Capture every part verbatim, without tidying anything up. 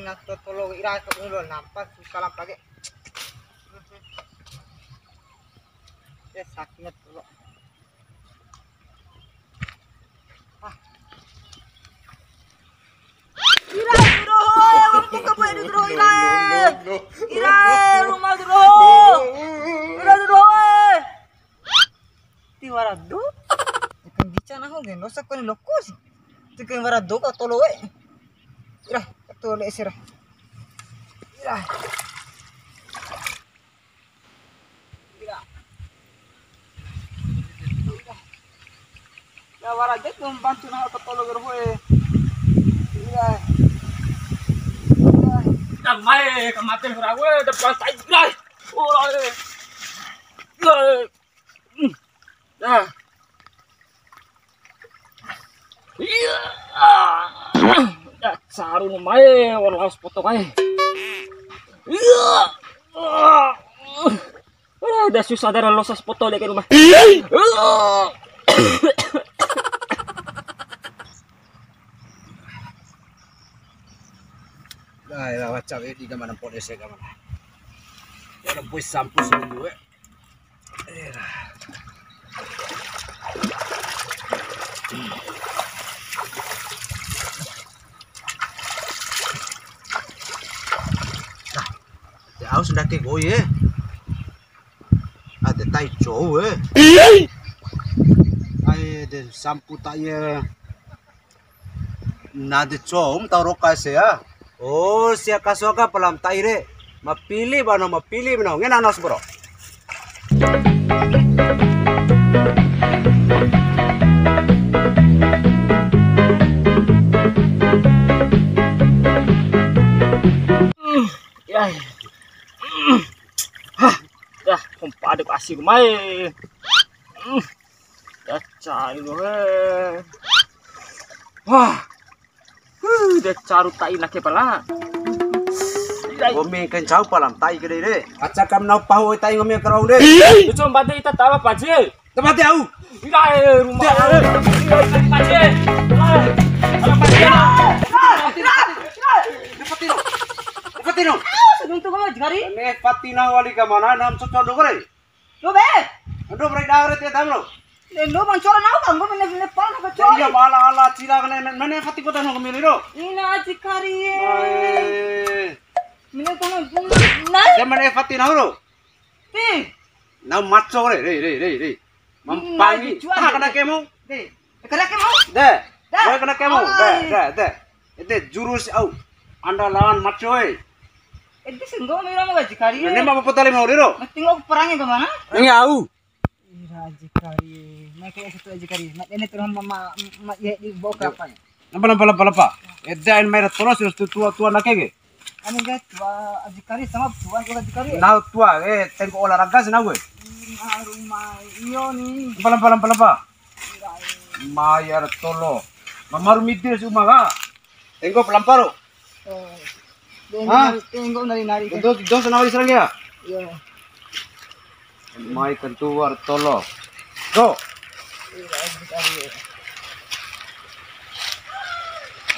Na to tolo ira ke ulo nampa susah lampa ke. Ya sakit tolo. Ira, ira, wa'u buka boe di ro, ira. Ira, ruma di ro. Ira di ro. Tiwara do. Ikan gica nahu gen, dosa kone lokus. Tiken wara do ka tolo we. Ira, tolo ese ra. Ira. Ya, wara de tum bantu na ko tolo gero hoe. Iya. Iya. Dah mai ka mate hura we, depan tai, guys. Oh, eh. Iya. Dah. Iya. Dah, caru ni mai, wara lao sapoto kai. Iya. Ah, dah susah, dah losa sapoto dei ke ruma. Dah, ya, waca we di kamana pode se kamana. Ya, ada boy sampu seminggu, eh. Au sendake goi e. Ade tai cou e. Ai de sampu tai e. Na de cou tau roka ese ya. Oh, sia kaso ka palam tai re. Ma pili bano, ma pili bano. Ngena nos, bro. Ya. Hah, dah, kompa adek asik mai. Ya, cari lo, he. Wah. Huh, de caru tai nake pala. Nggomi kencau palam tai ke dei re. Aca kam nau pahu oi tai nggomi karau de. Ih. Itu mbade ita tawa paje. Tempat au. Ira, eh, rumah. Paje. Ala paje. Fatino. Fatino. Fatino. Fatino wali kamana nam socondo kore. Lo be. Ando brai dare te damro. Endo mancora nau kanggo mene mene pala ka. Iya, mala ala cila kene mene fati kota no kemili ro. Ina aji kari. Eh. Mene kono guna. Nai. Ya mene fati nau ro. Ti. Nau maco re, re, re, re, re. Mampangi. Ah, kena kemu. Ti. Kena kemu. De. De. Kena kemu. De, de, de. Ede jurus au andalan maco e. Ede senggo mira mo aji kari. Ini mau potali mau diro. Mesti ngok perangi kemana? Ini au. Ira aji kari. Mai ke satu aji kari. Mai ini terus mama ma ye di bawah kelapa. Nampa, nampa, nampa, nampa. Ede ain mai terus terus tua tua nake ke. Anu guys, tua aji kari sama tua aji kari. Nau tua eh tengko olahraga sih nau gue. Rumah iyo ni. Nampa, nampa, nampa, nampa. Mai ara tolo. Mamaru midi si uma ka. Tenggo palamparo. Oh. Hah? Tenggo nari-nari. Dos dos nawari serang ya? Iya. Mai tentu ara tolo. Do.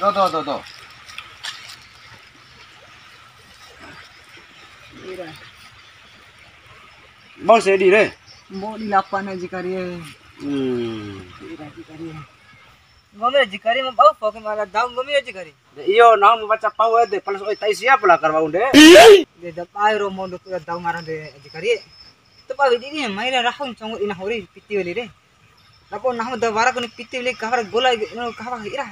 Do do do do. Iya. Mau sedi re. Mau di lapan aji kari. Hmm. Iya aji kari. Nggomi aji kari ma bau foke mala dau nggomi aji kari. De iyo, nahu ma baca pau ede, pala oi tai sia pala karwa unde. De da pai ro mondo tu dau ngarang de aji kari. Tu pa widi ni mai ra rahun conggo ina hori piti wali re. Lapo nahu da wara kuni piti wali kahwar gola no kahwar ira.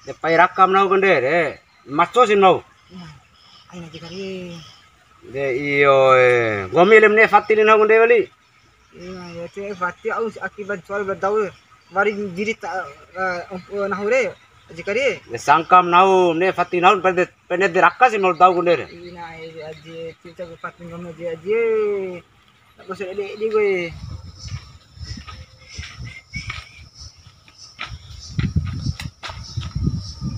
De pai rakam nahu kende re. Maco si nahu. Nah, aina aji kari. De iyo e. Nggomi lem ne fati ni nahu kende wali. Iya, ya, cek fati au si akibat soal badau. Wari diri ta, eh, nahu re, aji kari. Ya, sangkam nahu, ne fati nahu, pede, pede diraka si nol tau kunde re. Ina, aji, aji, cek fati nggomi aji, aji. Tak usah ede, ede gue.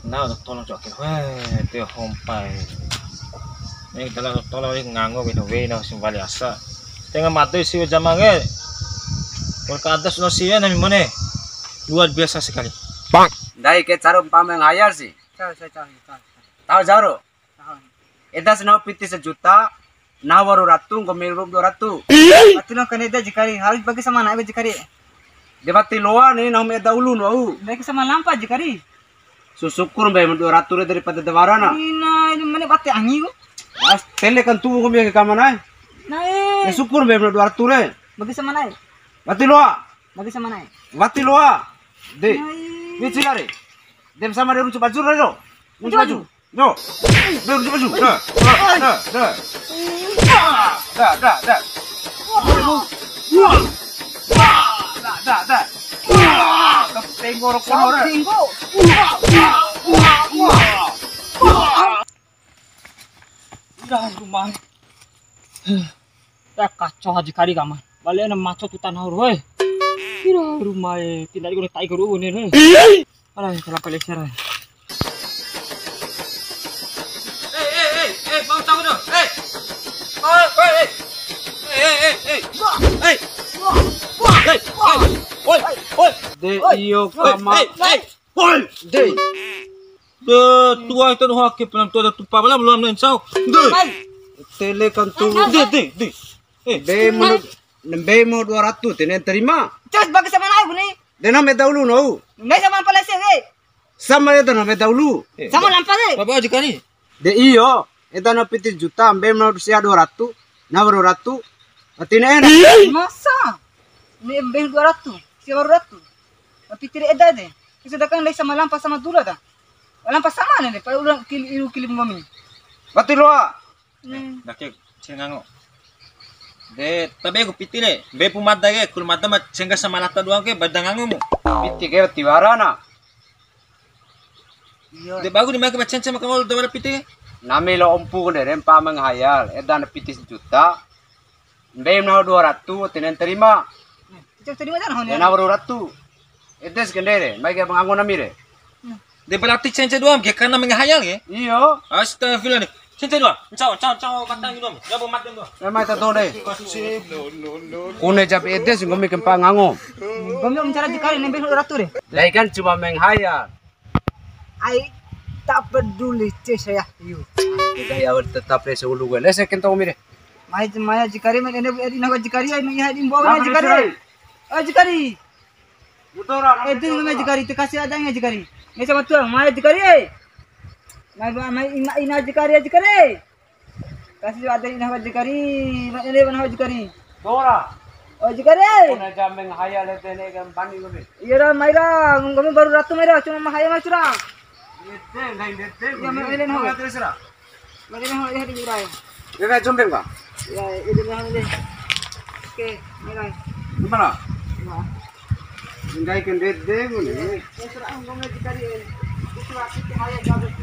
Na tolo coki. Weh, te hompa e. Ni tala tolo ri ngango wei wei na simbali asa. Tenga mate si jamange. Wal ka atas no sia nami mone. Luar biasa sekali. Bang. Ndai ke caru mpama ngayal si. Caru, caru, caru, caru. Taho jaro. Eda si nahu piti sajuta, nahu waru ratu, nggomi ru'u dua ratu. Wati lo kane eda Aji Kari, harus bagi sama nae Aji Kari. De wati loa ni, nahu ma eda ulu wa'u. Bagi sama lampa Aji Kari. Su syukur mbe dua ratu re daripada da wara na. Ina, ini mana bate angi ku. As, tele kan tubuh nggomi ke kamanae. Nah, eh. Ya syukur mbe dua ratu re. Bagi sama nae. Wati loa. Bagi sama nae. Wati loa. De. Nah, eh. Ni cila re. Dem sama de runcu baju re do. Runcu baju. Yo. Dah, dah, dah. Dah, dah, dah. Dah, dah, dah. Dah, dah, dah. Tenggo rokok ora. Tenggo. Dah, rumah. Ya, kacau Aji Kari kama. Balik na maco tu tanah roe. Kira rumah e, tindak ikut tai keru ni roe. Alah, kalau pelek serai. Eh, eh, eh, eh, bang, cabut dong. Eh. Oi, oi, eh. Eh, eh, eh, eh. Eh. Eh, eh, oi, oi. De, oi, iyo, oi, kama. Eh, eh. Oi, de. De, tua itu nuh ake pelan tua ada tupa malam belum lain sau. De. Tele kan tu. De, de, de. Eh. Be mau, be mau dua ratus, tenen terima. Terus bagi sama nae ku ni. De nahu ma eda ulu nahu. Nae sama apa lese we? Sama eda nahu ma eda ulu. Sama lampa de. Bapak Aji Kari. De iyo, eda nahu piti juta, mbe nahu sia dua ratu, nahu waru ratu. Wati ne'e na. Masa? Ni mbe dua ratu, sia waru ratu. Tapi tiri eda de. Sedangkan lai sama lampa sama dula ta. Lampa sama ne, pa ulang kili, iru kili nggomi. Wati loa. Hmm. Ndake cengga ngango. De, tabe ku piti re, be pu mada ke, kul mada ma cengga sama lata doang ke, bada ngango mu. Piti ke tiwara na. Iya. De, bagus di maka cengga sama kangol dawara piti ke. Nami lo ompu ke de, rempa menghayal, edan piti sejuta. Mbe nahu dua ratu, tinen terima. Itu terima dah, ya, nahu waru ratu. Edes kendere, mai ke mengango nami re. De berarti cengga doang, ke karena menghayal ya? Iyo. Astagfirullah nih. Cengga doang. Cau, cau, cau, batang gitu. Ya, mau makan doang. Memang itu tuh deh. Kune jap edes, nggomi kempa ngango. Nggomi om cara Aji Kari, nembe dua ratu deh. Dai kan cuma menghayal. Ai, tak peduli, ces, saya. Iyo. Tidak ya, tetap deh, seulu gue. Lese kentong nggomi deh. Mai, mai Aji Kari, mai ene, edi nahu Aji Kari, ai, mai edi mbo Aji Kari. Aji Kari. Edi nahu Aji Kari, te kasi ada Aji Kari. Mai sama tuang, mai Aji Kari, eh. Mai, mai, mai, ina, ina Aji Kari, Aji Kari. Kasi ada ina Aji Kari, mai ene nahu Aji Kari. Dora. Aji Kari. Kone jameng haya le tene kan bani nggomi. Iya ra, mai ra, nggomi baru ratu mai ra, cuma mahaya mai curang. Dede, lain dede. Iya, mai ene nahu. Terus ra. Mari, mari, mari, mari. Dia dah jumping, Pak? Ya, ini dah, ini. Oke, mari. Gimana? Ya. Tinggal kendede, ini. Ya, serah, ngomong lagi tadi, ya. Itu aku ke hayat, bagus.